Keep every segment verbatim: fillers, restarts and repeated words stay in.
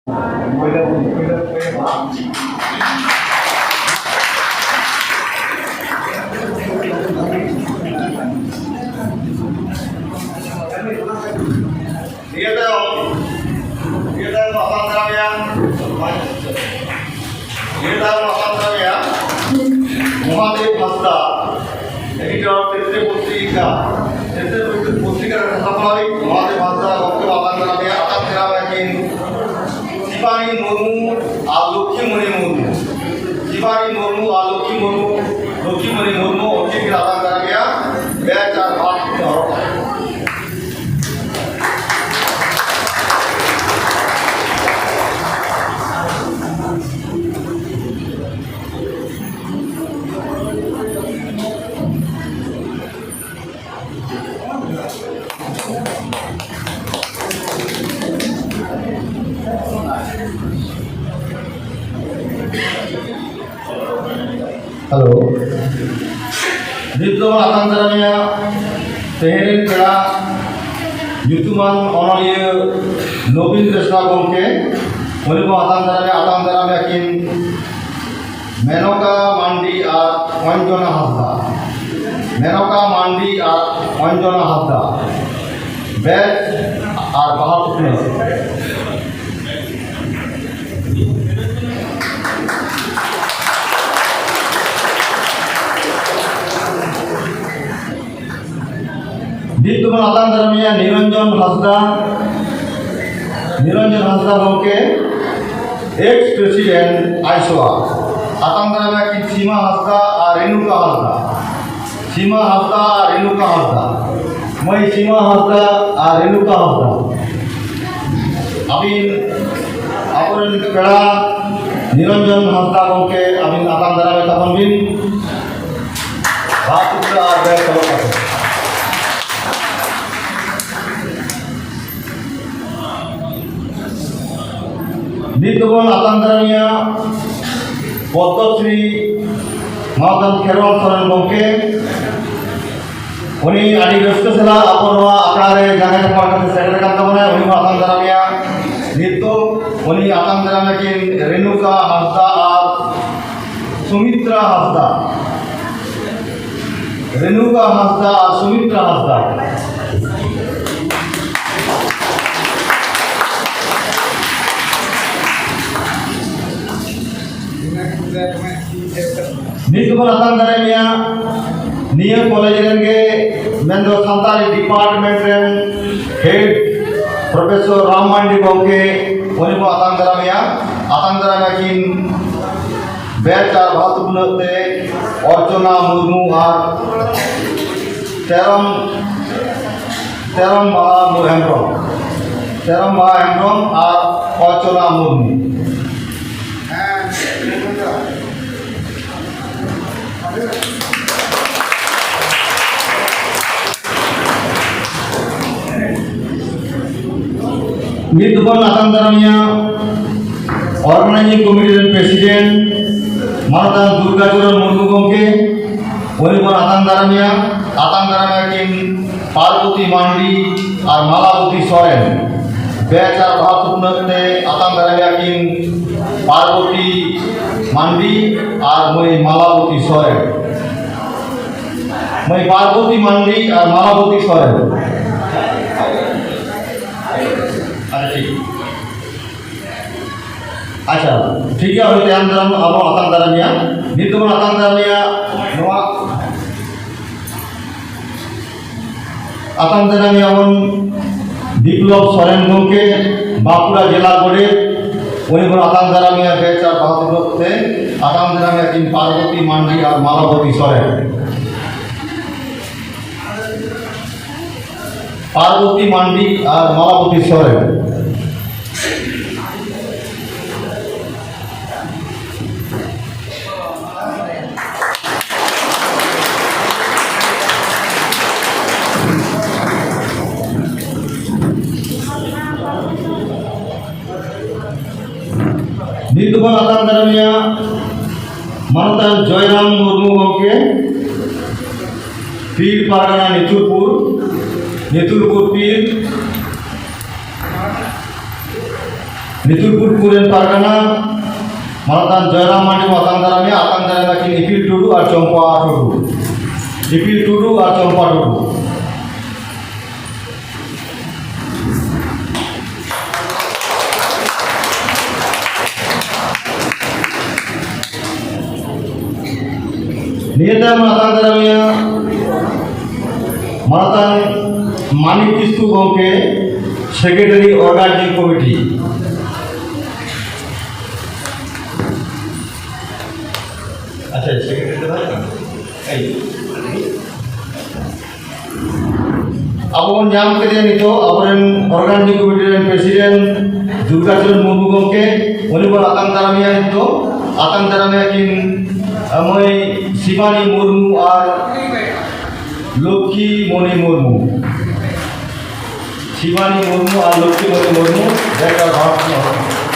ᱱᱤᱭᱟᱹ ᱛᱟᱭᱚᱢ, ᱱᱤᱭᱟᱹ ᱛᱟᱭᱚᱢ ᱟᱥᱟᱢ ᱫᱟᱨᱟᱢ ᱨᱮᱭᱟᱜ, ᱱᱤᱭᱟᱹ ᱛᱟᱭᱚᱢ ᱟᱥᱟᱢ ᱫᱟᱨᱟᱢ ᱨᱮᱭᱟᱜ ᱢᱚᱦᱟᱫᱮᱵ ᱦᱟᱸᱥᱫᱟ, editor, ᱛᱮᱛᱨᱮ ᱯᱚᱛᱨᱤᱠᱟ, ᱛᱮᱛᱨᱮ ᱯᱚᱛᱨᱤᱠᱟ ᱨᱮ ᱥᱟᱯᱲᱟᱣᱤᱡ ᱢᱚᱦᱟᱫᱮᱵ ᱦᱟᱸᱥᱫᱟ ᱜᱚᱢᱠᱮ ᱟᱥᱟᱢ ᱫᱟᱨᱟᱢ ᱨᱮᱭᱟᱜ ᱟᱥᱟᱢ ᱫᱟᱨᱟᱢ ᱨᱮᱭᱟᱜ ᱠᱤᱱ ᱥᱤᱵᱟᱱᱤ ᱢᱩᱨᱢᱩ ᱟᱨ ᱞᱚᱠᱠᱷᱤᱢᱚᱬᱤ ᱢᱩᱨᱢᱩ, ᱥᱤᱵᱟᱱᱤ ᱢᱩᱨᱢᱩ ᱟᱨ ᱞᱚᱠᱠᱷᱤ ᱢᱩᱨᱢᱩ, ᱞᱚᱠᱠᱷᱤᱢᱚᱬᱤ ᱢᱩᱨᱢᱩ ᱩᱱᱠᱤᱱ ᱠᱤᱱ ᱟᱛᱟᱝ ᱫᱟᱨᱟᱢᱮᱭᱟ ᱵᱮᱪ ᱟᱨ ᱵᱟᱥ ᱠᱤᱱ ᱦᱚᱨᱚᱜ ᱠᱟᱜᱼᱟ᱾ ᱦᱮᱞᱳ, ᱱᱤᱛ ᱫᱚ ᱟᱛᱟᱝ ᱫᱟᱨᱟᱢᱮᱭᱟ ᱛᱮᱦᱮᱧ ᱨᱮᱱ ᱯᱮᱲᱟ ᱧᱩᱛᱩᱢᱟᱱ ᱚᱱᱚᱞᱤᱭᱟᱹ ᱱᱚᱵᱤᱱ ᱵᱮᱥᱨᱟ ᱜᱚᱢᱠᱮ, ᱩᱱᱤ ᱵᱚᱱ ᱟᱛᱟᱝ ᱫᱟᱨᱟᱢᱮᱭᱟ, ᱟᱛᱟᱝ ᱫᱟᱨᱟᱢᱮᱭᱟ ᱠᱤᱱ ᱢᱮᱱᱚᱠᱟ ᱢᱟᱱᱰᱤ ᱟᱨ ᱚᱧᱡᱚᱱᱟ ᱦᱟᱸᱥᱫᱟ᱾ ᱢᱮᱱᱚᱠᱟ ᱢᱟᱱᱰᱤ ᱟᱨ ᱚᱧᱡᱚᱱᱟ ᱦᱟᱸᱥᱫᱟ᱾ ᱵᱮᱪ ᱟᱨ ᱵᱟᱦᱟ ᱩᱛᱱᱟᱹᱣ᱾ ᱱᱤᱛ ᱫᱚᱵᱚᱱ ᱟᱛᱟᱝ ᱫᱟᱨᱟᱢᱮᱭᱟ ᱱᱤᱨᱚᱧᱡᱚᱱ ᱦᱟᱸᱥᱫᱟ, ᱱᱤᱨᱚᱧᱡᱚᱱ ᱦᱟᱸᱥᱫᱟ ᱜᱚᱢᱠᱮ, ex president ᱟᱭᱥᱚᱣᱟ᱾ ᱟᱛᱟᱝ ᱫᱟᱨᱟᱢᱮᱭᱟ ᱠᱤᱱ ᱥᱤᱢᱟ ᱦᱟᱸᱥᱫᱟ ᱟᱨ ᱨᱮᱱᱩᱠᱟ ᱦᱟᱸᱥᱫᱟ᱾ ᱥᱤᱢᱟ ᱦᱟᱸᱥᱫᱟ ᱟᱨ ᱨᱮᱱᱩᱠᱟ ᱦᱟᱸᱥᱫᱟ᱾ ᱢᱟᱹᱭ ᱥᱤᱢᱟ ᱦᱟᱸᱥᱫᱟ ᱟᱨ ᱨᱮᱱᱩᱠᱟ ᱦᱟᱸᱥᱫᱟ, ᱟᱹᱵᱤᱱ ᱟᱵᱚᱨᱮᱱ ᱯᱮᱲᱟ ᱱᱤᱨᱚᱧᱡᱚᱱ ᱦᱟᱸᱥᱫᱟ ᱜᱚᱢᱠᱮ, ᱟᱹᱵᱤᱱ ᱟᱛᱟᱝ ᱫᱟᱨᱟᱢᱮ ᱛᱟᱵᱚᱱ ᱵᱤᱱ᱾ ᱵᱟᱦᱟ ᱠᱩᱴᱨᱟᱹ ᱟᱨ ᱵᱮᱜᱽ ᱥᱟᱵ ᱠᱟᱛᱮ᱾ ᱱᱤᱛ ᱫᱚᱵᱚᱱ ᱟᱛᱟᱝ ᱫᱟᱨᱟᱢᱮᱭᱟ ᱯᱚᱫᱽᱢᱚᱥᱨᱤ ᱢᱟᱱᱚᱛᱟᱱ ᱠᱷᱮᱨᱣᱟᱞ ᱥᱚᱨᱮᱱ ᱜᱚᱢᱠᱮ᱾ ᱩᱱᱤ ᱟᱹᱰᱤ ᱨᱟᱹᱥᱠᱟᱹ ᱥᱟᱞᱟᱜ ᱟᱵᱚ ᱱᱚᱣᱟ ᱟᱠᱷᱲᱟ ᱨᱮ ᱡᱟᱸᱜᱟ ᱡᱟᱯᱟᱜ ᱠᱟᱛᱮ ᱥᱮᱴᱮᱨ ᱟᱠᱟᱱ ᱛᱟᱵᱚᱱᱟᱭ᱾ ᱩᱱᱤ ᱵᱚᱱ ᱟᱛᱟᱝ ᱫᱟᱨᱟᱢᱮᱭᱟ᱾ ᱱᱤᱛᱚᱜ ᱩᱱᱤ ᱟᱛᱟᱝ ᱫᱟᱨᱟᱢ ᱟᱹᱠᱤᱱ ᱨᱮᱱᱩᱠᱟ ᱦᱟᱸᱥᱫᱟ ᱟᱨ ᱥᱩᱢᱤᱛᱨᱟ ᱦᱟᱸᱥᱫᱟ᱾ ᱨᱮᱱᱩᱠᱟ ᱦᱟᱸᱥᱫᱟ ᱟᱨ ᱥᱩᱢᱤᱛᱨᱟ ᱦᱟᱸᱥᱫᱟ᱾ ᱱᱤᱛ ᱫᱚᱵᱚᱱ ᱟᱛᱟᱝ ᱫᱟᱨᱟᱢᱮᱭᱟ ᱱᱤᱭᱟᱹ ᱠᱚᱞᱮᱡᱽ ᱨᱮᱱ ᱜᱮ, ᱢᱮᱱᱫᱚ ᱥᱟᱱᱛᱟᱲᱤ ᱰᱤᱯᱟᱨᱴᱢᱮᱱᱴ ᱨᱮᱱ ᱦᱮᱰ ᱯᱨᱚᱯᱷᱮᱥᱚᱨ ᱨᱟᱢ ᱢᱟᱱᱰᱤ ᱜᱚᱢᱠᱮ, ᱩᱱᱤ ᱵᱚᱱ ᱟᱛᱟᱝ ᱫᱟᱨᱟᱢᱮᱭᱟ᱾ ᱟᱛᱟᱝ ᱫᱟᱨᱟᱢᱮᱭᱟ ᱠᱤᱱ ᱵᱮᱪ ᱟᱨ ᱵᱷᱟᱨ ᱛᱷᱩᱯᱱᱟᱹᱛ ᱛᱮ ᱚᱨᱪᱚᱱᱟ ᱢᱩᱨᱢᱩ ᱟᱨ ᱛᱮᱨᱚᱢ, ᱛᱮᱨᱚᱢ ᱵᱟᱦᱟ ᱦᱮᱢᱵᱨᱚᱢ, ᱛᱮᱨᱚᱢ ᱵᱟᱦᱟ ᱦᱮᱢᱵᱨᱚᱢ ᱟᱨ ᱚᱨᱪᱚᱱᱟ ᱢᱩᱨᱢᱩ᱾ ᱱᱤᱛ ᱫᱚᱵᱚᱱ ᱟᱛᱟᱝ ᱫᱟᱨᱟᱢᱮᱭᱟ ᱚᱨᱜᱟᱱᱟᱭᱡᱤᱝ ᱠᱚᱢᱤᱴᱤ ᱨᱮᱱ ᱯᱨᱮᱥᱤᱰᱮᱱᱴ ᱢᱟᱱᱚᱛᱟᱱ ᱫᱩᱨᱜᱟᱪᱚᱨᱚᱱ ᱢᱩᱨᱢᱩ ᱜᱚᱢᱠᱮ, ᱩᱱᱤ ᱵᱚᱱ ᱟᱛᱟᱝ ᱫᱟᱨᱟᱢᱮᱭᱟ᱾ ᱟᱛᱟᱝ ᱫᱟᱨᱟᱢᱮᱭᱟ ᱠᱤᱱ ᱯᱟᱨᱵᱚᱛᱤ ᱢᱟᱱᱰᱤ ᱟᱨ ᱢᱟᱞᱟᱵᱚᱛᱤ ᱥᱚᱨᱮᱱ᱾ ᱵᱮᱪ ᱟᱨ ᱵᱷᱟᱨ ᱛᱷᱩᱯᱱᱟᱹᱛ ᱛᱮ ᱟᱛᱟᱝ ᱫᱟᱨᱟᱢᱮᱭᱟ ᱠᱤᱱ ᱯᱟᱨᱵᱚᱛᱤ ᱢᱟᱱᱰᱤ ᱟᱨ ᱢᱟᱹᱭ ᱢᱟᱞᱟᱵᱚᱛᱤ ᱥᱚᱨᱮᱱ᱾ ᱢᱟᱹᱭ ᱯᱟᱨᱵᱚᱛᱤ ᱢᱟᱱᱰᱤ ᱟᱨ ᱢᱟᱞᱟᱵᱚᱛᱤ ᱥᱚᱨᱮᱱ᱾ ᱟᱪᱪᱷᱟ, ᱴᱷᱤᱠ᱾ ᱟᱪᱪᱷᱟ, ᱴᱷᱤᱠ ᱜᱮᱭᱟ, ᱦᱳᱭ, ᱛᱟᱭᱚᱢ ᱫᱟᱨᱟᱢ ᱟᱵᱚ ᱟᱛᱟᱝ ᱫᱟᱨᱟᱢᱮᱭᱟ᱾ ᱱᱤᱛ ᱫᱚᱵᱚᱱ ᱟᱛᱟᱝ ᱫᱟᱨᱟᱢᱮᱭᱟ ᱱᱚᱣᱟ ᱟᱛᱟᱝ ᱫᱟᱨᱟᱢᱮᱭᱟ ᱵᱚᱱ ᱵᱤᱯᱞᱚᱵ ᱥᱚᱨᱮᱱ ᱜᱚᱢᱠᱮ, ᱵᱟᱸᱠᱩᱲᱟ ᱡᱮᱞᱟ ᱜᱚᱰᱮᱛ, ᱩᱱᱤ ᱵᱚᱱ ᱟᱛᱟᱝ ᱫᱟᱨᱟᱢᱮᱭᱟ ᱵᱮᱪ ᱟᱨ ᱵᱷᱟᱨ ᱛᱷᱩᱯᱱᱟᱹᱛ ᱛᱮ᱾ ᱟᱛᱟᱝ ᱫᱟᱨᱟᱢᱮᱭᱟ ᱠᱤᱱ ᱯᱟᱨᱵᱚᱛᱤ ᱢᱟᱱᱰᱤ ᱟᱨ ᱢᱟᱞᱟᱵᱚᱛᱤ ᱥᱚᱨᱮᱱ᱾ ᱯᱟᱨᱵᱚᱛᱤ ᱢᱟᱱᱰᱤ ᱟᱨ ᱢᱟᱞᱟᱵᱚᱛᱤ ᱥᱚᱨᱮᱱ᱾ ᱱᱤᱛ ᱫᱚᱵᱚᱱ ᱟᱛᱟᱝ ᱫᱟᱨᱟᱢᱮᱭᱟ ᱢᱟᱱᱚᱛᱟᱱ ᱡᱚᱭᱨᱟᱢ ᱢᱩᱨᱢᱩ ᱜᱚᱢᱠᱮ, ᱯᱤᱲ ᱯᱟᱨᱜᱟᱱᱟ ᱱᱮᱛᱩᱨᱯᱩᱨ, ᱱᱮᱛᱩᱨᱯᱩᱨ ᱯᱤᱲ᱾ ᱢᱤᱛᱩᱨᱯᱩᱨ ᱠᱚᱨᱮᱱ ᱯᱟᱨᱜᱟᱱᱟ ᱢᱟᱱᱚᱛᱟᱱ ᱡᱚᱭᱨᱟᱢ ᱢᱟᱱᱰᱤ ᱟᱛᱟᱝ ᱫᱟᱨᱟᱢᱮᱭᱟ, ᱟᱛᱟᱝ ᱫᱟᱨᱟᱢᱮᱭᱟ ᱠᱤᱱ ᱤᱯᱤᱞ ᱴᱩᱰᱩ ᱟᱨ ᱪᱚᱢᱯᱟ ᱴᱩᱰᱩ᱾ ᱤᱯᱤᱞ ᱴᱩᱰᱩ ᱟᱨ ᱪᱚᱢᱯᱟ ᱴᱩᱰᱩ᱾ ᱱᱤᱭᱟᱹ ᱛᱟᱭᱚᱢ ᱟᱛᱟᱝ ᱫᱟᱨᱟᱢᱮᱭᱟ ᱢᱟᱱᱚᱛᱟᱱ ᱢᱟᱱᱤᱠ ᱠᱤᱥᱠᱩ ᱜᱚᱢᱠᱮ, ᱥᱮᱠᱨᱮᱴᱟᱨᱤ ᱚᱨᱜᱟᱱᱟᱭᱡᱤᱝ ᱠᱚᱢᱤᱴᱤ᱾ ᱟᱪᱪᱷᱟ, ᱥᱮᱠᱨᱮᱴᱟᱨᱤ ᱫᱚ ᱵᱟᱝ ᱠᱟᱱᱟ? ᱮᱭ᱾ ᱟᱵᱚ ᱵᱚᱱ ᱧᱟᱢ ᱠᱮᱫᱮᱭᱟ ᱱᱤᱛᱚᱜ ᱟᱵᱚᱨᱮᱱ ᱚᱨᱜᱟᱱᱟᱭᱡᱤᱝ ᱠᱚᱢᱤᱴᱤ ᱨᱮᱱ ᱯᱨᱮᱥᱤᱰᱮᱱᱴ ᱫᱩᱨᱜᱟ ᱪᱚᱨᱚᱱ ᱢᱩᱨᱢᱩ ᱜᱚᱢᱠᱮ, ᱩᱱᱤ ᱵᱚᱱ ᱟᱛᱟᱝ ᱫᱟᱨᱟᱢᱮᱭᱟ ᱱᱤᱛᱚᱜ᱾ ᱟᱛᱟᱝ ᱫᱟᱨᱟᱢᱮᱭᱟ ᱠᱤᱱ, ᱟᱸ, ᱢᱟᱹᱭ ᱥᱤᱵᱟᱱᱤ ᱢᱩᱨᱢᱩ ᱟᱨ ᱞᱚᱠᱠᱷᱤ ᱢᱚᱱᱤ ᱢᱩᱨᱢᱩ᱾ ᱥᱤᱵᱟᱱᱤ ᱢᱩᱨᱢᱩ ᱟᱨ ᱞᱚᱠᱠᱷᱤ ᱢᱚᱱᱤ ᱢᱩᱨᱢᱩ, ᱰᱟᱭᱨᱮᱠᱴᱚᱨ ᱵᱷᱟᱨᱚᱛ ᱨᱚᱛᱱᱚ᱾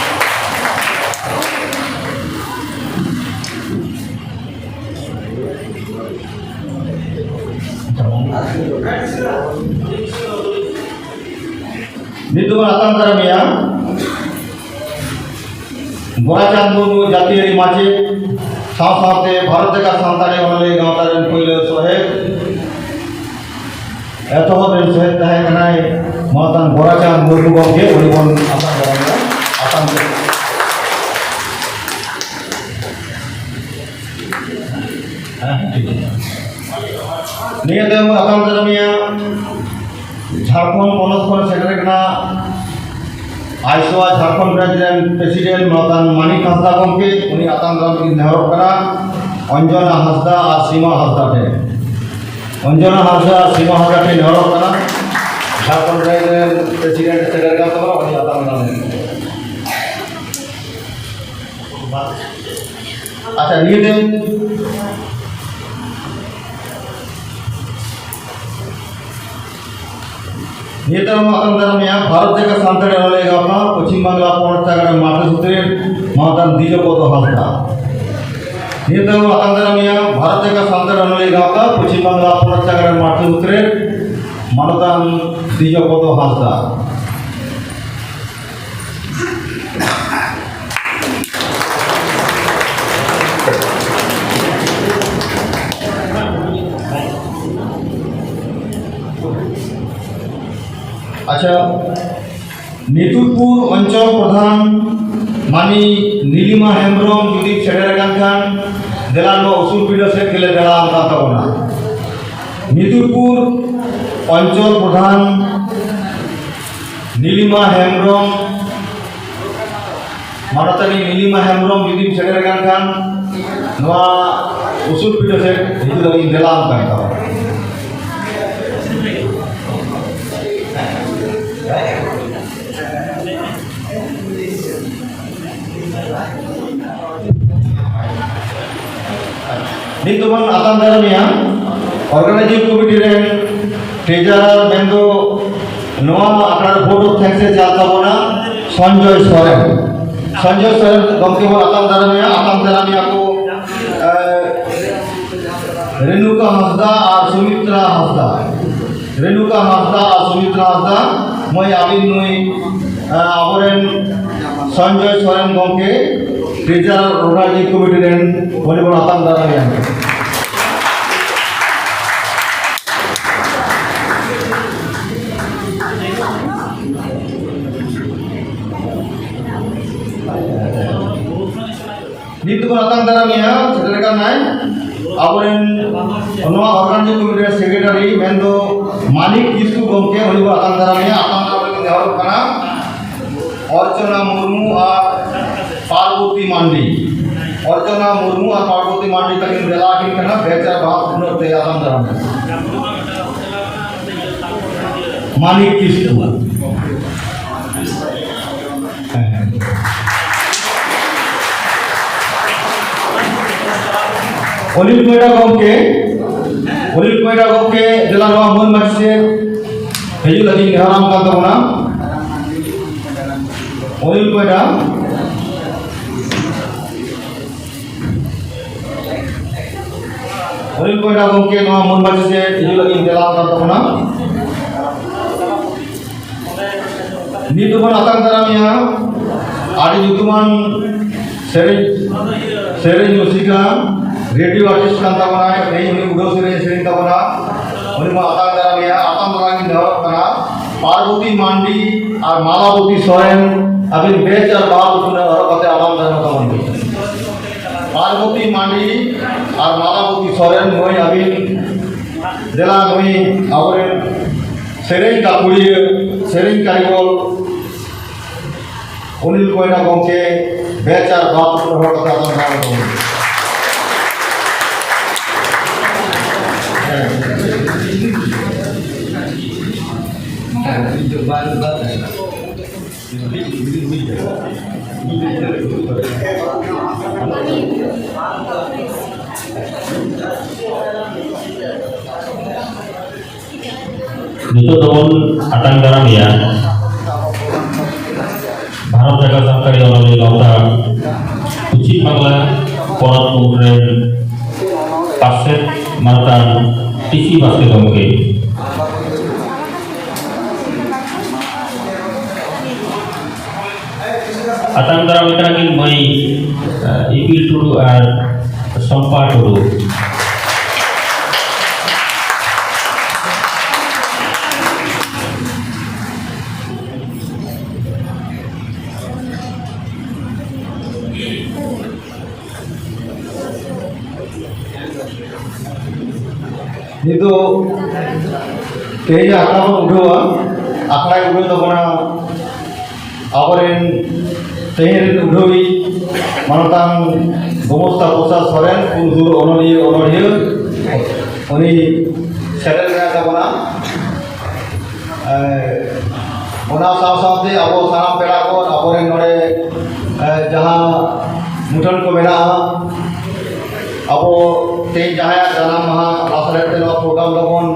ᱱᱤᱛ ᱫᱚᱵᱚᱱ ᱟᱛᱟᱝ ᱫᱟᱨᱟᱢᱮᱭᱟ ᱜᱳᱨᱟᱪᱟᱸᱫᱽ ᱢᱩᱨᱢᱩ, ᱡᱟᱹᱛᱤᱭᱟᱹᱨᱤ ᱢᱟᱪᱮᱫ, ᱥᱟᱶ ᱥᱟᱶᱛᱮ ᱵᱷᱟᱨᱚᱛ ᱡᱟᱠᱟᱛ ᱥᱟᱱᱛᱟᱲᱤ ᱚᱱᱚᱞᱤᱭᱟᱹ ᱜᱟᱶᱛᱟ ᱨᱮᱱ ᱯᱳᱭᱞᱳ ᱥᱚᱦᱮᱫ, ᱮᱛᱚᱦᱚᱵ ᱨᱮᱱ ᱥᱚᱦᱮᱫ ᱛᱟᱦᱮᱸ ᱠᱟᱱᱟᱭ ᱢᱟᱱᱚᱛᱟᱱ ᱜᱳᱨᱟᱪᱟᱸᱫᱽ ᱢᱩᱨᱢᱩ ᱜᱚᱢᱠᱮ, ᱩᱱᱤ ᱵᱚᱱ ᱟᱛᱟᱝ ᱫᱟᱨᱟᱢᱮᱭᱟ᱾ ᱟᱛᱟᱝ ᱫᱟᱨᱟᱢ᱾ ᱱᱤᱭᱟᱹ ᱛᱟᱭᱚᱢ ᱟᱛᱟᱝ ᱫᱟᱨᱟᱢᱮᱭᱟ ᱡᱷᱟᱲᱠᱷᱚᱸᱰ ᱯᱚᱱᱚᱛ ᱠᱷᱚᱱ ᱥᱮᱴᱮᱨ ᱠᱟᱱᱟ ᱟᱭᱥᱳᱣᱟ ᱡᱷᱟᱲᱠᱷᱚᱸᱰ ᱵᱨᱟᱧᱪ ᱨᱮᱱ ᱯᱨᱮᱥᱤᱰᱮᱱᱴ ᱢᱟᱱᱚᱛᱟᱱ ᱢᱟᱱᱤᱠ ᱦᱟᱸᱥᱫᱟ ᱜᱚᱢᱠᱮ, ᱩᱱᱤ ᱟᱛᱟᱝ ᱫᱟᱨᱟᱢ ᱞᱟᱹᱜᱤᱫ ᱱᱮᱦᱚᱨᱚᱜ ᱠᱟᱱᱟ ᱚᱧᱡᱚᱱᱟ ᱦᱟᱸᱥᱫᱟ ᱟᱨ ᱥᱤᱢᱟ ᱦᱟᱸᱥᱫᱟ ᱴᱷᱮᱱ᱾ ᱚᱧᱡᱚᱱᱟ ᱦᱟᱸᱥᱫᱟ ᱟᱨ ᱥᱤᱢᱟ ᱦᱟᱸᱥᱫᱟ ᱴᱷᱮᱱ ᱱᱮᱦᱚᱨᱚᱜ ᱠᱟᱱᱟ ᱡᱷᱟᱲᱠᱷᱚᱸᱰ ᱵᱨᱟᱧᱪ ᱨᱮᱱ ᱯᱨᱮᱥᱤᱰᱮᱱᱴ ᱥᱮᱴᱮᱨ ᱠᱟᱱ ᱛᱟᱵᱚᱱᱟ, ᱩᱱᱤ ᱟᱛᱟᱝ ᱫᱟᱨᱟᱢ ᱞᱟᱹᱜᱤᱫ᱾ ᱟᱪᱪᱷᱟ, ᱱᱤᱭᱟᱹ ᱛᱟᱭᱚᱢ, ᱱᱤᱭᱟᱹ ᱛᱟᱭᱚᱢ ᱟᱛᱟᱝ ᱫᱟᱨᱟᱢᱮᱭᱟ ᱵᱷᱟᱨᱚᱛ ᱡᱟᱠᱟᱛ ᱥᱟᱱᱛᱟᱲᱤ ᱚᱱᱚᱞᱤᱭᱟᱹ ᱜᱟᱶᱛᱟ ᱯᱚᱪᱷᱤᱢ ᱵᱟᱝᱞᱟ ᱯᱚᱱᱚᱛ ᱪᱟᱸᱜᱟ ᱨᱮᱱ ᱢᱟᱨᱛᱮ ᱥᱩᱛᱨᱮᱫ ᱢᱟᱱᱚᱛᱟᱱ ᱫᱤᱡᱚᱯᱚᱫᱚ ᱦᱟᱸᱥᱫᱟ᱾ ᱱᱤᱭᱟᱹ ᱛᱟᱭᱚᱢ ᱟᱛᱟᱝ ᱫᱟᱨᱟᱢᱮᱭᱟ ᱵᱷᱟᱨᱚᱛ ᱡᱟᱠᱟᱛ ᱥᱟᱱᱛᱟᱲᱤ ᱚᱱᱚᱞᱤᱭᱟᱹ ᱜᱟᱶᱛᱟ ᱯᱚᱪᱷᱤᱢ ᱵᱟᱝᱞᱟ ᱯᱚᱱᱚᱛ ᱪᱟᱸᱜᱟ ᱨᱮᱱ ᱢᱟᱨᱛᱮ ᱥᱩᱛᱨᱮᱫ ᱢᱟᱱᱚᱛᱟᱱ ᱫᱤᱡᱚᱯᱚᱫᱚ ᱦᱟᱸᱥᱫᱟ᱾ ᱟᱪᱪᱷᱟ, ᱱᱤᱛᱩᱨᱯᱩᱨ ᱚᱧᱪᱚᱞ ᱯᱨᱚᱫᱷᱟᱱ ᱢᱟᱹᱱᱤ ᱱᱤᱞᱤᱢᱟ ᱦᱮᱢᱵᱨᱚᱢ ᱡᱩᱫᱤ ᱥᱮᱴᱮᱨ ᱟᱠᱟᱱ ᱠᱷᱟᱱ, ᱫᱮᱞᱟ ᱱᱚᱣᱟ ᱩᱥᱩᱞ ᱯᱤᱸᱰᱟᱹ ᱥᱮᱫ ᱜᱮᱞᱮ ᱫᱮᱞᱟ ᱟᱠᱟᱱ ᱛᱟᱵᱚᱱᱟ᱾ ᱱᱤᱛᱩᱨᱯᱩᱨ ᱚᱧᱪᱚᱞ ᱯᱨᱚᱫᱷᱟᱱ ᱱᱤᱞᱤᱢᱟ ᱦᱮᱢᱵᱨᱚᱢ, ᱢᱟᱱᱚᱛᱟᱱᱤ ᱱᱤᱞᱤᱢᱟ ᱦᱮᱢᱵᱨᱚᱢ ᱡᱩᱫᱤᱢ ᱥᱮᱴᱮᱨ ᱟᱠᱟᱱ ᱠᱷᱟᱱ, ᱱᱚᱣᱟ ᱩᱥᱩᱞ ᱯᱤᱸᱰᱟᱹ ᱥᱮᱫ ᱦᱤᱡᱩᱜ ᱞᱟᱹᱜᱤᱫ ᱫᱮᱞᱟ ᱟᱢ ᱠᱟᱱ ᱛᱟᱵᱚᱱᱟ᱾ ᱱᱤᱛ ᱫᱚᱵᱚᱱ ᱟᱛᱟᱝ ᱫᱟᱨᱟᱢᱮᱭᱟ organizing committee ᱨᱮᱱ treasurer ᱢᱮᱱᱫᱚ ᱱᱚᱣᱟ ᱟᱠᱷᱲᱟ ᱨᱮ vote of thanks ᱮ ᱪᱟᱞ ᱛᱟᱵᱚᱱᱟ ᱥᱚᱧᱡᱚᱭ ᱥᱚᱨᱮᱱ᱾ ᱥᱚᱧᱡᱚᱭ ᱥᱚᱨᱮᱱ ᱜᱚᱢᱠᱮ ᱵᱚᱱ ᱟᱛᱟᱝ ᱫᱟᱨᱟᱢᱮᱭᱟ, ᱟᱛᱟᱝ ᱫᱟᱨᱟᱢᱮᱭᱟ ᱠᱚ, ᱮ, ᱨᱮᱱᱩᱠᱟ ᱦᱟᱸᱥᱫᱟ ᱟᱨ ᱥᱩᱢᱤᱛᱨᱟ ᱦᱟᱸᱥᱫᱟ᱾ ᱨᱮᱱᱩᱠᱟ ᱦᱟᱸᱥᱫᱟ ᱟᱨ ᱥᱩᱢᱤᱛᱨᱟ ᱦᱟᱸᱥᱫᱟ, ᱢᱟᱹᱭ ᱟᱹᱵᱤᱱ ᱱᱩᱭ, ᱮ, ᱟᱵᱚᱨᱮᱱ ᱥᱚᱧᱡᱚᱭ ᱥᱚᱨᱮᱱ ᱜᱚᱢᱠᱮ, treasurer organizing committee ᱨᱮᱱ, ᱩᱱᱤ ᱵᱚᱱ ᱟᱛᱟᱝ ᱫᱟᱨᱟᱢᱮᱭᱟ᱾ ᱱᱤᱛ ᱫᱚᱵᱚᱱ ᱟᱛᱟᱝ ᱫᱟᱨᱟᱢᱮᱭᱟ, ᱥᱮᱴᱮᱨ ᱟᱠᱟᱱᱟᱭ ᱟᱵᱚᱨᱮᱱ ᱱᱚᱣᱟ organizing committee ᱨᱮᱱ secretary ᱢᱮᱱᱫᱚ ᱢᱟᱱᱤᱠ ᱠᱤᱥᱠᱩ ᱜᱚᱢᱠᱮ, ᱩᱱᱤ ᱵᱚᱱ ᱟᱛᱟᱝ ᱫᱟᱨᱟᱢᱮᱭᱟ᱾ ᱟᱛᱟᱝ ᱫᱟᱨᱟᱢ ᱞᱟᱹᱜᱤᱫ ᱱᱮᱦᱚᱨᱚᱜ ᱠᱟᱱᱟ ᱚᱨᱪᱚᱱᱟ ᱢᱩᱨᱢᱩ ᱟᱨ ᱯᱟᱨᱵᱚᱛᱤ ᱢᱟᱱᱰᱤ᱾ ᱚᱨᱪᱚᱱᱟ ᱢᱩᱨᱢᱩ ᱟᱨ ᱯᱟᱨᱵᱚᱛᱤ ᱢᱟᱱᱰᱤ ᱛᱟᱹᱠᱤᱱ ᱫᱮᱞᱟ ᱟᱹᱠᱤᱱ ᱠᱟᱱᱟ ᱵᱮᱪ ᱟᱨ ᱵᱟᱦᱟ ᱛᱷᱩᱯᱱᱟᱹᱣ ᱛᱮ ᱟᱛᱟᱝ ᱫᱟᱨᱟᱢ᱾ ᱢᱟᱱᱤᱠ ᱠᱤᱥᱠᱩ᱾ ᱦᱮᱸ, ᱦᱮᱸ᱾ ᱚᱱᱤᱞ ᱯᱚᱭᱰᱟ ᱜᱚᱢᱠᱮ, ᱚᱱᱤᱞ ᱯᱚᱭᱰᱟ ᱜᱚᱢᱠᱮ, ᱫᱮᱞᱟ ᱱᱚᱣᱟ ᱢᱟᱹᱱ ᱢᱟᱹᱪᱤ ᱥᱮᱫ ᱦᱤᱡᱩᱜ ᱞᱟᱹᱜᱤᱫ ᱱᱮᱦᱚᱨᱟᱢ ᱠᱟᱱ ᱛᱟᱵᱚᱱᱟ᱾ ᱚᱱᱤᱞ ᱯᱚᱭᱰᱟ᱾ ᱚᱱᱤᱞ ᱯᱚᱭᱰᱟ ᱜᱚᱢᱠᱮ ᱱᱚᱣᱟ ᱢᱟᱹᱱ ᱢᱟᱹᱪᱤ ᱥᱮᱫ ᱦᱤᱡᱩᱜ ᱞᱟᱹᱜᱤᱫ ᱫᱮᱞᱟ ᱟᱠᱟᱱ ᱛᱟᱵᱚᱱᱟ᱾ ᱱᱤᱛ ᱫᱚᱵᱚᱱ ᱟᱛᱟᱝ ᱫᱟᱨᱟᱢᱮᱭᱟ ᱟᱹᱰᱤ ᱧᱩᱛᱩᱢᱟᱱ ᱥᱮᱨᱮᱧ, ᱥᱮᱨᱮᱧ ᱨᱩᱥᱤᱠᱟ, ᱨᱮᱰᱤᱭᱳ ᱟᱨᱴᱤᱥᱴ ᱠᱟᱱ ᱛᱟᱵᱚᱱᱟᱭ᱾ ᱛᱮᱦᱮᱧ ᱩᱱᱤ ᱩᱰᱟᱹᱣ ᱥᱮᱨᱮᱧ ᱥᱮᱨᱮᱧ ᱛᱟᱵᱚᱱᱟ᱾ ᱩᱱᱤ ᱵᱚᱱ ᱟᱛᱟᱝ ᱫᱟᱨᱟᱢᱮᱭᱟ᱾ ᱟᱛᱟᱝ ᱫᱟᱨᱟᱢ ᱤᱧ ᱱᱮᱦᱚᱨᱚᱜ ᱠᱟᱱᱟ, ᱯᱟᱨᱵᱚᱛᱤ ᱢᱟᱱᱰᱤ ᱟᱨ ᱢᱟᱞᱟᱵᱚᱛᱤ ᱥᱚᱨᱮᱱ, ᱟᱹᱵᱤᱱ ᱵᱮᱪ ᱟᱨ ᱵᱟᱦᱟ ᱩᱛᱱᱟᱹᱣ ᱦᱚᱨᱚᱜ ᱠᱟᱛᱮ ᱟᱛᱟᱝ ᱫᱟᱨᱟᱢ ᱛᱟᱵᱚᱱ ᱵᱤᱱ᱾ ᱯᱟᱨᱵᱚᱛᱤ ᱢᱟᱱᱰᱤ ᱟᱨ ᱢᱟᱞᱟᱵᱚᱛᱤ ᱥᱚᱨᱮᱱ ᱢᱟᱹᱭ, ᱟᱹᱵᱤᱱ ᱫᱮᱞᱟ ᱱᱩᱭ ᱟᱵᱚᱨᱮᱱ ᱥᱮᱨᱮᱧ ᱜᱟᱹᱠᱷᱩᱲᱤᱭᱟᱹ, ᱥᱮᱨᱮᱧ ᱠᱟᱹᱨᱤᱜᱚᱞ ᱚᱱᱤᱞ ᱠᱚᱭᱰᱟ ᱜᱚᱢᱠᱮ ᱵᱮᱪ ᱟᱨ ᱵᱟᱦᱟ ᱩᱛᱱᱟᱹᱣ ᱦᱚᱨᱚᱜ ᱠᱟᱛᱮ ᱟᱛᱟᱝ ᱫᱟᱨᱟᱢ ᱛᱟᱵᱚᱱ ᱵᱤᱱ᱾ ᱦᱮᱸ᱾ ᱱᱤᱛᱚᱜ ᱫᱚᱵᱚᱱ ᱟᱛᱟᱝ ᱫᱟᱨᱟᱢᱮᱭᱟ ᱵᱷᱟᱨᱚᱛ ᱡᱟᱠᱟᱛ ᱥᱟᱱᱛᱟᱲᱤ ᱚᱱᱚᱞᱤᱭᱟᱹ ᱜᱟᱶᱛᱟ ᱯᱚᱪᱷᱤᱢ ᱵᱟᱝᱞᱟ ᱯᱚᱱᱚᱛ ᱢᱩᱬᱩᱫ ᱨᱮᱱ ᱯᱟᱨᱥᱮᱛ ᱢᱟᱱᱚᱛᱟᱱ ᱴᱤ ᱥᱤ ᱵᱟᱥᱠᱮ ᱜᱚᱢᱠᱮ᱾ ᱟᱛᱟᱝ ᱫᱟᱨᱟᱢ ᱠᱟᱱᱟ ᱠᱤᱱ ᱢᱟᱹᱭ, ᱟᱸ, ᱤᱯᱤᱞ ᱴᱩᱰᱩ ᱟᱨ ᱥᱚᱢᱯᱟ ᱴᱩᱰᱩ᱾ ᱱᱤᱛᱚᱜ ᱛᱮᱦᱮᱧᱟᱜ ᱟᱠᱷᱲᱟ ᱵᱚᱱ ᱩᱰᱷᱟᱹᱣᱟ᱾ ᱟᱠᱷᱲᱟᱭ ᱩᱰᱷᱟᱹᱣ ᱛᱟᱵᱚᱱᱟ ᱟᱵᱚᱨᱮᱱ ᱛᱮᱦᱮᱧ ᱨᱮᱱ ᱩᱰᱷᱟᱹᱣᱤᱡ ᱢᱟᱱᱚᱛᱟᱱ ᱜᱚᱢᱚᱥᱛᱟ ᱯᱨᱚᱥᱟᱫᱽ ᱥᱚᱨᱮᱱ, ᱩᱱᱫᱩᱨ ᱚᱱᱚᱞᱤᱭᱟᱹ ᱚᱱᱚᱲᱦᱤᱭᱟᱹ, ᱩᱱᱤ ᱥᱮᱴᱮᱨ ᱢᱮᱱᱟᱭ ᱛᱟᱵᱚᱱᱟ᱾ ᱮ, ᱚᱱᱟ ᱥᱟᱶ ᱥᱟᱶᱛᱮ ᱟᱵᱚ ᱥᱟᱱᱟᱢ ᱯᱮᱲᱟ ᱠᱚ, ᱟᱵᱚᱨᱮᱱ ᱱᱚᱰᱮ, ᱮ, ᱡᱟᱦᱟᱸ ᱢᱩᱴᱷᱟᱹᱱ ᱠᱚ ᱢᱮᱱᱟᱜᱼᱟ, ᱟᱵᱚ ᱛᱮᱦᱮᱧ ᱡᱟᱦᱟᱸᱭᱟᱜ ᱡᱟᱱᱟᱢ ᱢᱟᱦᱟ ᱞᱟᱥᱟᱲᱦᱮᱫ ᱛᱮ ᱱᱚᱣᱟ ᱯᱨᱳᱜᱨᱟᱢ ᱫᱚᱵᱚᱱ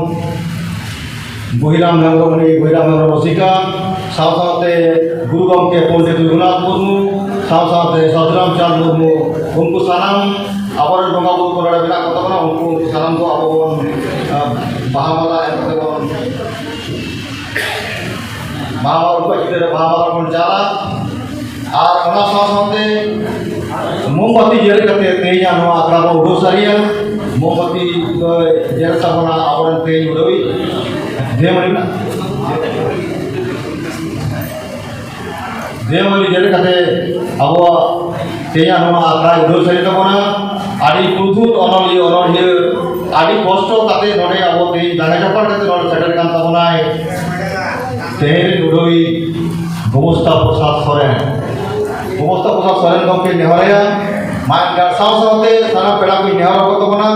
ᱵᱩᱦᱤᱨᱟᱢ ᱦᱮᱢᱵᱨᱚᱢ, ᱩᱱᱤ ᱵᱩᱦᱤᱨᱟᱢ ᱦᱮᱢᱵᱨᱚᱢ ᱨᱚᱥᱤᱠᱟ, ᱥᱟᱶ ᱥᱟᱶᱛᱮ ᱜᱩᱨᱩ ᱜᱚᱢᱠᱮ ᱯᱚᱱᱰᱤᱛ ᱨᱚᱜᱷᱩᱱᱟᱛᱷ ᱢᱩᱨᱢᱩ, ᱥᱟᱶ ᱥᱟᱶᱛᱮ ᱥᱟᱫᱷᱩᱨᱟᱢ ᱪᱟᱸᱫᱽ ᱢᱩᱨᱢᱩ, ᱩᱱᱠᱩ ᱥᱟᱱᱟᱢ ᱟᱵᱚᱨᱮᱱ ᱵᱚᱸᱜᱟ ᱵᱩᱨᱩ ᱠᱚ ᱱᱚᱰᱮ ᱢᱮᱱᱟᱜ ᱠᱚ ᱛᱟᱵᱚᱱᱟ, ᱩᱱᱠᱩ, ᱩᱱᱠᱩ ᱥᱟᱱᱟᱢ ᱫᱚ ᱟᱵᱚ ᱵᱚᱱ, ᱟᱸ, ᱵᱟᱦᱟ ᱢᱟᱞᱟ ᱮᱢ ᱠᱟᱛᱮ ᱵᱚᱱ, ᱵᱟᱦᱟ ᱢᱟᱞᱟ, ᱩᱱᱠᱩᱣᱟᱜ ᱪᱤᱛᱟᱹᱨ ᱨᱮ ᱵᱟᱦᱟ ᱢᱟᱞᱟ ᱵᱚᱱ ᱪᱟᱞᱟ᱾ ᱟᱨ ᱚᱱᱟ ᱥᱟᱶ ᱥᱟᱶᱛᱮ ᱢᱳᱢᱵᱟᱛᱤ ᱡᱮᱨᱮᱫ ᱠᱟᱛᱮ ᱛᱮᱦᱮᱧᱟᱜ ᱱᱚᱣᱟ ᱟᱠᱷᱲᱟ ᱵᱚᱱ ᱩᱰᱟᱹᱣ ᱥᱟᱹᱨᱤᱭᱟ᱾ ᱢᱳᱢᱵᱟᱛᱤ ᱫᱚ ᱡᱮᱨᱮᱫ ᱛᱟᱵᱚᱱᱟ ᱟᱵᱚᱨᱮᱱ ᱛᱮᱦᱮᱧ ᱩᱰᱟᱹᱣᱤᱡ ᱫᱮᱣᱢᱟᱹᱞᱤ ᱢᱮᱱᱟᱜ ᱫᱮᱣᱢᱟᱹᱞᱤ ᱡᱮᱨᱮᱫ ᱠᱟᱛᱮ ᱟᱵᱚᱣᱟᱜ ᱛᱮᱦᱮᱧᱟᱜ ᱱᱚᱣᱟ ᱟᱠᱷᱲᱟᱭ ᱩᱰᱟᱹᱣ ᱥᱟᱹᱨᱤ ᱛᱟᱵᱚᱱᱟ᱾ ᱟᱹᱰᱤ ᱯᱩᱛᱷᱩᱞ ᱚᱱᱚᱞᱤᱭᱟᱹ ᱚᱱᱚᱲᱦᱤᱭᱟᱹ, ᱟᱹᱰᱤ ᱠᱚᱥᱴᱚ ᱠᱟᱛᱮ ᱱᱚᱰᱮ ᱟᱵᱚ ᱛᱮᱦᱮᱧ ᱡᱟᱸᱜᱟ ᱡᱟᱯᱟᱜ ᱠᱟᱛᱮ ᱱᱚᱰᱮ ᱥᱮᱴᱮᱨ ᱠᱟᱱ ᱛᱟᱵᱚᱱᱟᱭ ᱛᱮᱦᱮᱧ ᱨᱮᱱ ᱩᱰᱟᱹᱣᱤᱡ ᱜᱳᱢᱚᱥᱛᱟ ᱯᱨᱚᱥᱟᱫᱽ ᱥᱚᱨᱮᱱ᱾ ᱜᱳᱢᱚᱥᱛᱟ ᱯᱨᱚᱥᱟᱫᱽ ᱥᱚᱨᱮᱱ ᱜᱚᱢᱠᱮ ᱱᱮᱦᱚᱨᱟᱭᱟ, ᱢᱟ ᱮᱱᱠᱷᱟᱱ ᱥᱟᱶ ᱥᱟᱶᱛᱮ ᱥᱟᱱᱟᱢ ᱯᱮᱲᱟ ᱠᱚᱧ ᱱᱮᱦᱚᱨ ᱟᱠᱚ ᱛᱟᱵᱚᱱᱟ,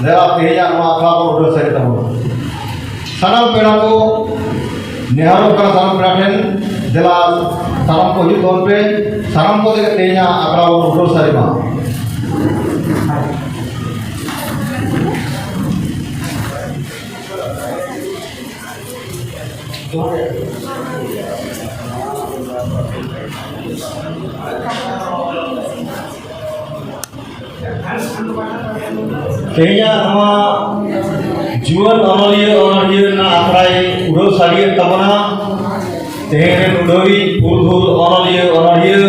ᱫᱮᱞᱟ ᱛᱮᱦᱮᱧᱟᱜ ᱱᱚᱣᱟ ᱟᱠᱷᱲᱟ ᱵᱚᱱ ᱩᱰᱟᱹᱣ ᱥᱟᱹᱨᱤ ᱛᱟᱵᱚᱱᱟ᱾ ᱥᱟᱱᱟᱢ ᱯᱮᱲᱟ ᱠᱚ ᱱᱮᱦᱚᱨᱚᱜ ᱠᱟᱱᱟ, ᱥᱟᱱᱟᱢ ᱯᱮᱲᱟ ᱴᱷᱮᱱ ᱫᱮᱞᱟ ᱥᱟᱱᱟᱢ ᱠᱚ ᱦᱤᱡᱩᱜ ᱛᱟᱵᱚᱱ ᱯᱮ, ᱥᱟᱱᱟᱢ ᱠᱚ ᱛᱮᱜᱮ ᱛᱮᱦᱮᱧᱟᱜ ᱟᱠᱷᱲᱟ ᱵᱚᱱ ᱩᱰᱟᱹᱣ ᱥᱟᱹᱨᱤ ᱢᱟ᱾ ᱛᱮᱦᱮᱧᱟᱜ ᱱᱚᱣᱟ ᱡᱩᱣᱟᱹᱱ ᱚᱱᱚᱞᱤᱭᱟᱹ ᱚᱱᱚᱲᱦᱤᱭᱟᱹ ᱨᱮᱱᱟᱜ ᱟᱠᱷᱲᱟᱭ ᱩᱰᱟᱹᱣ ᱥᱟᱹᱨᱤᱭᱮᱫ ᱛᱟᱵᱚᱱᱟ ᱛᱮᱦᱮᱧ ᱨᱮᱱ ᱩᱰᱟᱹᱣᱤᱡ ᱯᱩᱨᱩᱫᱷᱩᱞ ᱚᱱᱚᱞᱤᱭᱟᱹ ᱚᱱᱚᱲᱦᱤᱭᱟᱹ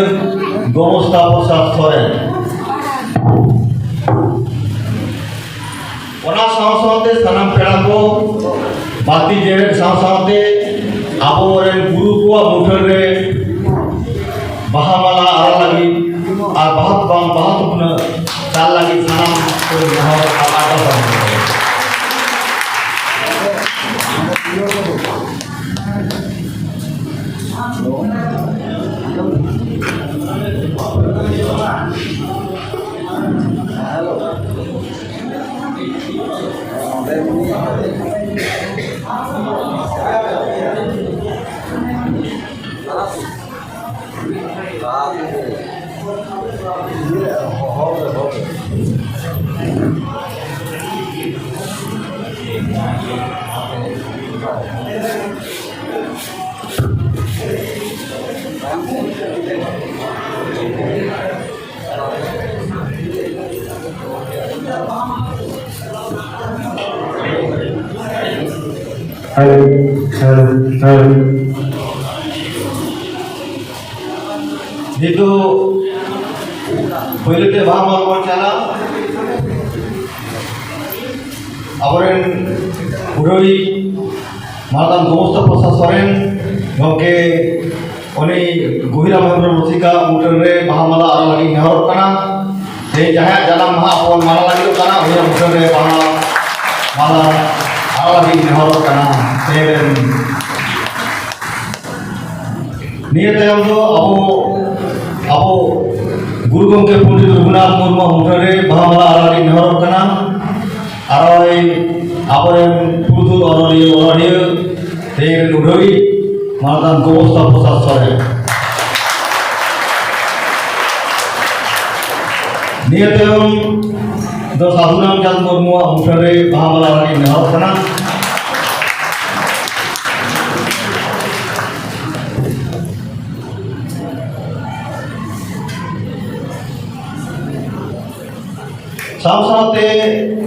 ᱜᱳᱢᱚᱥᱛᱟ ᱯᱨᱚᱥᱟᱫᱽ ᱥᱚᱨᱮᱱ᱾ ᱚᱱᱟ ᱥᱟᱶ ᱥᱟᱶᱛᱮ ᱥᱟᱱᱟᱢ ᱯᱮᱲᱟ ᱠᱚ ᱵᱟᱹᱛᱤ ᱡᱮᱨᱮᱫ ᱥᱟᱶ ᱥᱟᱶᱛᱮ ᱟᱵᱚᱨᱮᱱ ᱜᱩᱨᱩ ᱠᱚᱣᱟᱜ ᱢᱩᱴᱷᱟᱹᱱ ᱨᱮ ᱵᱟᱦᱟ ᱢᱟᱞᱟ ᱟᱨᱟᱣ ᱞᱟᱹᱜᱤᱫ ᱟᱨ ᱵᱟᱦᱟ ᱵᱟᱝ ᱵᱟᱦᱟ ᱛᱷᱩᱯᱱᱟᱹ ᱪᱟᱞ ᱞᱟᱹᱜᱤᱫ ᱥᱟᱱᱟᱢ ᱠᱚ ᱱᱮᱦᱚᱨ ᱟᱨ ᱟᱨᱫᱟᱥ ᱟᱵᱚᱱ ᱠᱟᱱᱟ᱾ Hello, hello, hello. ᱱᱤᱛᱚᱜ ᱯᱳᱭᱞᱳ ᱛᱮ ᱵᱟᱦᱟ ᱢᱟᱞᱟ ᱵᱚᱱ ᱪᱟᱞᱟ ᱟᱵᱚᱨᱮᱱ ᱯᱩᱨᱟᱹᱭ ᱢᱟᱱᱚᱛᱟᱱ ᱜᱳᱵᱚᱥᱛᱟ ᱯᱨᱚᱥᱟᱫᱽ ᱥᱚᱨᱮᱱ ᱜᱚᱢᱠᱮ, ᱩᱱᱤ ᱜᱩᱦᱤᱨᱟᱢ ᱦᱮᱢᱵᱨᱚᱢ ᱨᱩᱥᱤᱠᱟ ᱢᱩᱴᱷᱟᱹᱱ ᱨᱮ ᱵᱟᱦᱟ ᱢᱟᱞᱟ ᱟᱨᱟᱣ ᱞᱟᱹᱜᱤᱫ ᱱᱮᱦᱚᱨᱚᱜ ᱠᱟᱱᱟ᱾ ᱛᱮᱦᱮᱧ ᱡᱟᱦᱟᱸᱭᱟᱜ ᱡᱟᱱᱟᱢ ᱢᱟᱦᱟ ᱟᱵᱚ ᱵᱚᱱ ᱢᱟᱱᱟᱣ ᱞᱟᱹᱜᱤᱫᱚᱜ ᱠᱟᱱᱟ, ᱩᱱᱤᱭᱟᱜ ᱢᱩᱴᱷᱟᱹᱱ ᱨᱮ ᱵᱟᱦᱟ ᱢᱟᱞᱟ ᱟᱨᱟᱣ ᱞᱟᱹᱜᱤᱫ ᱱᱮᱦᱚᱨᱚᱜ ᱠᱟᱱᱟ᱾ ᱛᱮᱦᱮᱧ ᱨᱮᱱ ᱱᱤᱭᱟᱹ ᱛᱟᱭᱚᱢ ᱫᱚ ᱟᱵᱚ, ᱟᱵᱚ ᱜᱩᱨᱩ ᱜᱚᱢᱠᱮ ᱯᱚᱱᱰᱤᱛ ᱨᱚᱜᱷᱩᱱᱟᱛᱷ ᱢᱩᱨᱢᱩᱣᱟᱜ ᱢᱩᱴᱷᱟᱹᱱ ᱨᱮ ᱵᱟᱦᱟ ᱢᱟᱞᱟ ᱟᱨᱟᱣ ᱞᱟᱹᱜᱤᱫ ᱱᱮᱦᱚᱨᱚᱜ ᱠᱟᱱᱟ᱾ ᱟᱨᱚᱭ ᱟᱵᱚᱨᱮᱱ ᱯᱩᱨᱩᱫᱷᱩᱞ ᱚᱱᱚᱞᱤᱭᱟᱹ, ᱚᱱᱚᱲᱦᱤᱭᱟᱹ, ᱛᱮᱦᱮᱧ ᱨᱮᱱ ᱩᱰᱷᱟᱹᱣᱤᱡ ᱢᱟᱱᱚᱛᱟᱱ ᱜᱳᱵᱚᱥᱛᱟ ᱯᱨᱚᱥᱟᱫᱽ ᱥᱚᱨᱮᱱ᱾ ᱱᱤᱭᱟᱹ ᱛᱟᱭᱚᱢ ᱫᱚ ᱥᱟᱫᱷᱩ ᱨᱟᱢᱪᱟᱸᱫᱽ ᱢᱩᱨᱢᱩᱣᱟᱜ ᱢᱩᱴᱷᱟᱹᱱ ᱨᱮ ᱵᱟᱦᱟ ᱢᱟᱞᱟ ᱞᱟᱹᱜᱤᱫ ᱱᱮᱦᱚᱨᱚᱜ ᱠᱟᱱᱟ᱾ ᱥᱟᱶ ᱥᱟᱶᱛᱮ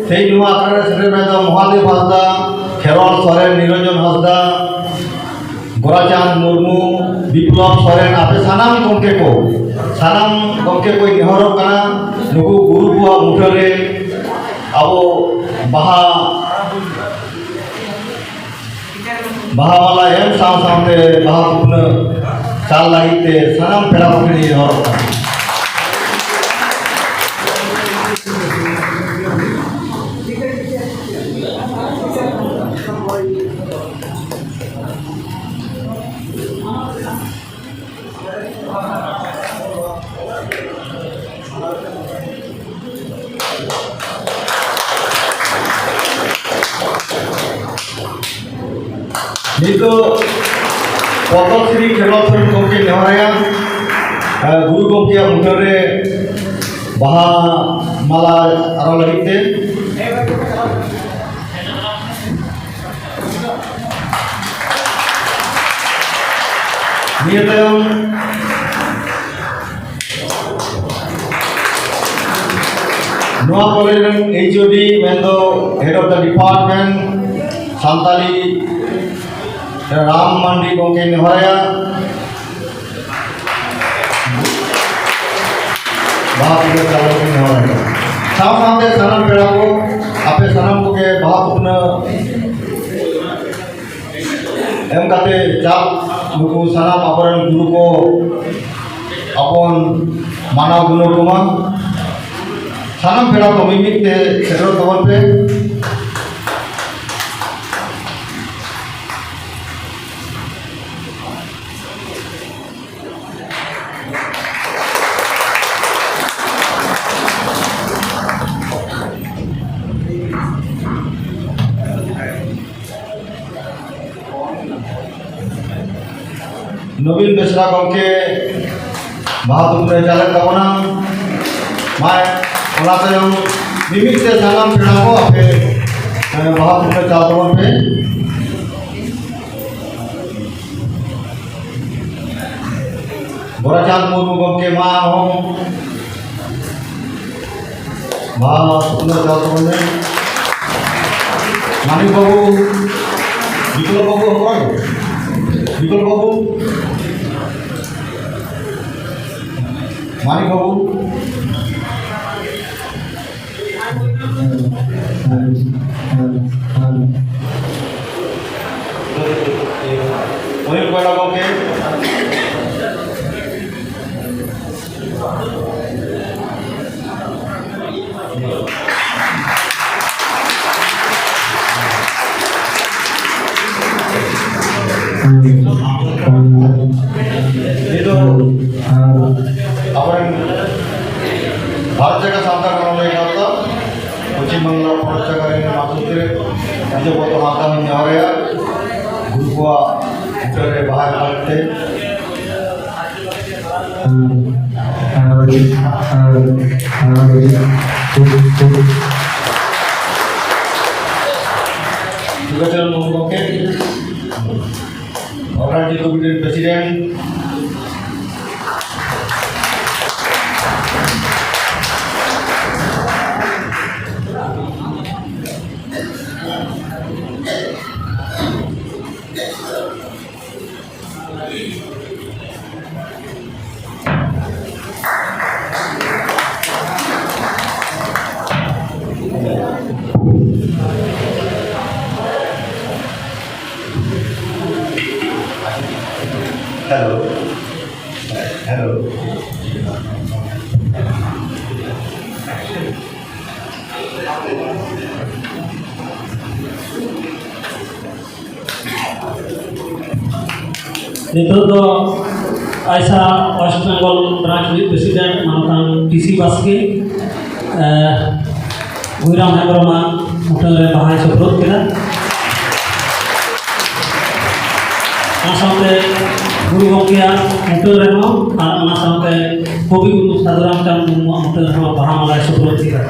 ᱛᱮᱦᱮᱧ ᱱᱚᱣᱟ ᱟᱠᱷᱲᱟ ᱨᱮ ᱥᱮᱴᱮᱨ ᱢᱮᱱᱟᱭ ᱫᱚ ᱢᱚᱦᱟᱫᱮᱵ ᱦᱟᱸᱥᱫᱟ, ᱠᱷᱮᱨᱣᱟᱞ ᱥᱚᱨᱮᱱ, ᱱᱤᱨᱚᱧᱡᱚᱱ ᱦᱟᱸᱥᱫᱟ, ᱜᱳᱨᱟᱪᱟᱸᱫᱽ ᱢᱩᱨᱢᱩ, ᱵᱤᱯᱞᱚᱵ ᱥᱚᱨᱮᱱ, ᱟᱯᱮ ᱥᱟᱱᱟᱢ ᱜᱚᱢᱠᱮ ᱠᱚ, ᱥᱟᱱᱟᱢ ᱜᱚᱢᱠᱮ ᱠᱚᱧ ᱱᱮᱦᱚᱨᱚᱜ ᱠᱟᱱᱟ, ᱱᱩᱠᱩ ᱜᱩᱨᱩ ᱠᱚᱣᱟᱜ ᱢᱩᱴᱷᱟᱹᱱ ᱨᱮ ᱟᱵᱚ ᱵᱟᱦᱟ ᱵᱟᱦᱟ ᱢᱟᱞᱟ ᱮᱢ ᱥᱟᱶ ᱥᱟᱶᱛᱮ ᱵᱟᱦᱟ ᱛᱷᱩᱯᱱᱟᱹ ᱪᱟᱞ ᱞᱟᱹᱜᱤᱫ ᱛᱮ ᱥᱟᱱᱟᱢ ᱯᱮᱲᱟ ᱠᱚ ᱴᱷᱮᱱ ᱤᱧ ᱱᱮᱦᱚᱨᱚᱜ ᱠᱟᱱᱟ᱾ ᱱᱤᱛᱚᱜ ᱯᱚᱫᱽᱢᱚᱥᱨᱤ ᱠᱷᱮᱨᱣᱟᱞ ᱥᱚᱨᱮᱱ ᱜᱚᱢᱠᱮ ᱱᱮᱦᱚᱨᱟᱭᱟ, ᱮ, ᱜᱩᱨᱩ ᱜᱚᱢᱠᱮᱭᱟᱜ ᱢᱩᱴᱷᱟᱹᱱ ᱨᱮ ᱵᱟᱦᱟ ᱢᱟᱞᱟ ᱟᱨᱟᱣ ᱞᱟᱹᱜᱤᱫ ᱛᱮ᱾ ᱱᱤᱭᱟᱹ ᱛᱟᱭᱚᱢ ᱱᱚᱣᱟ ᱠᱚᱞᱮᱡᱽ ᱨᱮᱱ H O D ᱢᱮᱱᱫᱚ Head of the Department Santali Ram ᱢᱟᱱᱰᱤ ᱜᱚᱢᱠᱮᱧ ᱱᱮᱦᱚᱨᱟᱭᱟ᱾ ᱵᱟᱦᱟ ᱛᱩᱯᱱᱟᱹ ᱪᱟᱞ ᱞᱟᱹᱜᱤᱫ ᱱᱮᱦᱚᱨ ᱮᱫᱟ᱾ ᱥᱟᱶ ᱥᱟᱶᱛᱮ ᱥᱟᱱᱟᱢ ᱯᱮᱲᱟ ᱠᱚ, ᱟᱯᱮ ᱥᱟᱱᱟᱢ ᱠᱚᱜᱮ ᱵᱟᱦᱟ ᱛᱩᱯᱱᱟᱹ ᱮᱢ ᱠᱟᱛᱮ ᱪᱟᱞ ᱱᱩᱠᱩ ᱥᱟᱱᱟᱢ ᱟᱵᱚᱨᱮᱱ ᱜᱩᱨᱩ ᱠᱚ ᱟᱵᱚᱱ ᱢᱟᱱᱟᱣ ᱜᱩᱱᱟᱹᱣ ᱠᱚᱢᱟ᱾ ᱥᱟᱱᱟᱢ ᱯᱮᱲᱟ ᱠᱚ ᱢᱤᱢᱤᱫ ᱛᱮ ᱥᱮᱴᱮᱨᱚᱜ ᱛᱟᱵᱚᱱ ᱯᱮ᱾ ᱱᱚᱵᱤᱱ ᱵᱮᱥᱨᱟ ᱜᱚᱢᱠᱮ ᱵᱟᱦᱟ ᱛᱩᱯᱱᱟᱹ ᱪᱟᱞᱮᱫ ᱛᱟᱵᱚᱱᱟ᱾ ᱢᱟ, ᱚᱱᱟ ᱛᱟᱭᱚᱢ ᱢᱤᱢᱤᱫ ᱛᱮ ᱥᱟᱱᱟᱢ ᱯᱮᱲᱟ ᱠᱚ ᱟᱯᱮ, ᱮ, ᱵᱟᱦᱟ ᱛᱩᱯᱱᱟᱹ ᱪᱟᱞ ᱛᱟᱵᱚᱱ ᱯᱮ᱾ ᱜᱳᱨᱟᱪᱟᱸᱫᱽ ᱢᱩᱨᱢᱩ ᱜᱚᱢᱠᱮ, ᱢᱟ ᱟᱢ ᱦᱚᱸ ᱵᱟᱦᱟ ᱛᱩᱯᱱᱟᱹ ᱪᱟᱞ ᱛᱟᱵᱚᱱ ᱢᱮ᱾ ᱢᱟᱱᱤᱠ ᱵᱟᱹᱵᱩ, ᱵᱤᱯᱞᱚᱵ ᱵᱟᱹᱵᱩ, ᱚᱠᱚᱭ? ᱵᱤᱯᱞᱚᱵ ᱵᱟᱹᱵᱩ, ᱢᱟᱱᱤᱠ ᱵᱟᱹᱵᱩ᱾ ᱢᱚᱭᱩᱨ ᱵᱮᱲᱟ ᱜᱚᱢᱠᱮ᱾ ᱱᱤᱛᱚᱜ ᱟᱵᱚᱨᱮᱱ ᱵᱷᱟᱨᱚᱛ ᱡᱟᱠᱟᱛ ᱥᱟᱱᱛᱟᱲ ᱜᱟᱶᱛᱟ, ᱯᱚᱪᱷᱤᱢ ᱵᱟᱝᱞᱟ ᱵᱷᱟᱨᱚᱛ ᱡᱟᱠᱟᱛ ᱨᱮᱱ ᱢᱟᱛᱩ ᱛᱤᱨᱮ ᱱᱤᱡᱚ ᱠᱚ ᱦᱟᱛᱟᱣ ᱤᱧ ᱱᱮᱦᱚᱨᱟᱭᱟ, ᱜᱩᱨᱩ ᱠᱚᱣᱟᱜ ᱵᱩᱴᱟᱹ ᱨᱮ ᱵᱟᱦᱟ ᱮᱢ ᱞᱟᱹᱜᱤᱫ ᱛᱮ᱾ ᱫᱩᱨᱜᱟᱪᱚᱨᱚᱱ ᱢᱩᱨᱢᱩ ᱜᱚᱢᱠᱮ, ᱚᱨᱜᱟᱱᱟᱭᱡᱤᱝ ᱠᱚᱢᱤᱴᱤ ᱨᱮᱱ ᱯᱨᱮᱥᱤᱰᱮᱱᱴ᱾ ᱱᱤᱛᱚᱜ ᱫᱚ ᱟᱭᱥᱟ ᱳᱭᱮᱥᱴ ᱵᱮᱝᱜᱚᱞ ᱵᱨᱟᱧᱪ ᱨᱤᱱᱤᱡ ᱯᱨᱮᱥᱤᱰᱮᱱᱴ ᱢᱟᱱᱚᱛᱟᱱ ᱴᱤ ᱥᱤ ᱵᱟᱥᱠᱮ, ᱮ, ᱜᱩᱭᱨᱟᱢ ᱦᱮᱢᱵᱨᱚᱢᱟᱜ ᱢᱩᱴᱷᱟᱹᱱ ᱨᱮ ᱵᱟᱦᱟᱭ ᱥᱩᱯᱨᱩᱫ ᱠᱮᱫᱟ᱾ ᱚᱱᱟ ᱥᱟᱶᱛᱮ ᱜᱩᱨᱩ ᱜᱚᱢᱠᱮᱭᱟᱜ ᱢᱩᱴᱷᱟᱹᱱ ᱨᱮᱦᱚᱸ ᱟᱨ ᱚᱱᱟ ᱥᱟᱶᱛᱮ ᱠᱚᱵᱤ ᱜᱩᱨᱩ ᱥᱟᱹᱫᱷᱩ ᱨᱟᱢᱪᱟᱸᱫᱽ ᱢᱩᱨᱢᱩᱣᱟᱜ ᱢᱩᱴᱷᱟᱹᱱ ᱨᱮᱦᱚᱸ ᱵᱟᱦᱟ ᱢᱟᱞᱟᱭ ᱥᱩᱯᱨᱩᱫ ᱠᱮᱫᱟ᱾